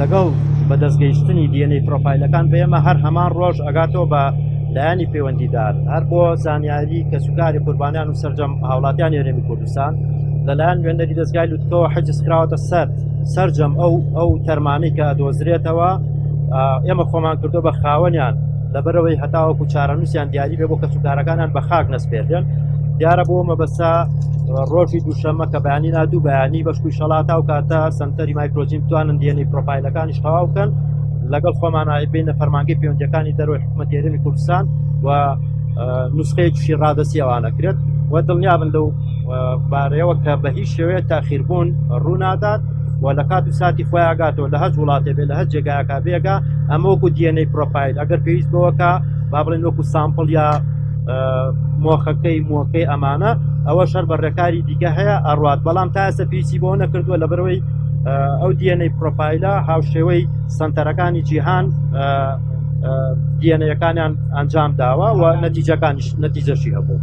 لەگەڵ بەدەستگەیشتنی DNA پرۆفایلەکان بە ئێمە هەر هەمان ڕۆژ ئەگاتەوە بە لایەنی پەیوەندیدار هەر بۆ زانیاری کەسوکاری قوربانیان و سەرجەم هاوڵاتیانی هەرێمی کوردستان لەلایەن نوێنەری دەزگای لوتکەوە حجز کراوەتە سەر سەرجەم ئەو ئەو تەرمانەی کە ئەدۆزرێتەوە ئێمە خۆمان کردو بە خاوەنیان لەبەرەوەی هەتاوەکو چارەنووسیان دیاری بێ بۆ کەسوکارەکانیان بە خاک نەسپێردێن دیارە بۆ مەبەسە ڕۆژی دووشەممە کە بەیانی نا دوو بەیانی بەشکوی شەڵاتا و کاتە سنتەری مایکرۆجین بتوانن DNA profile ەکانیش تەواو بکەن لەگەڵ خۆمانە بینە فەرمانگەی پەیوەندیەکانی دەرەوەی حکوومەت هەرێمی کوردستان و نوسخەیەکیشی ڕادەستی ئەوانە کرێت و دڵنیابن لەو بارەیەوە کە بە هیچ شێوەیە تاخیربوون ڕوونادات و لە کات و ساتی خۆیاگاتەوە لە هەر وڵاتێ بێ لە هەر جێگایەکە بێگا ئەمە وەکو DNA profile ئەگەر پێویست بەوەکە با بڵێن وەکو sample یا مۆخەکەی موەکەی ئەمانە ئەوە شەر بە ڕێکاری دیکە هەیە ئەڕوات بەڵام تا ئێستا پێویستی بۆ نەکردووە لەبەرەوەی ئەو DNA profile ە هاوشێوەی سنتەرەکانی جیهان DNA یەکانیان ئەنجام داوە و نەتیجەکانیش نەتیجەشی هەبوو.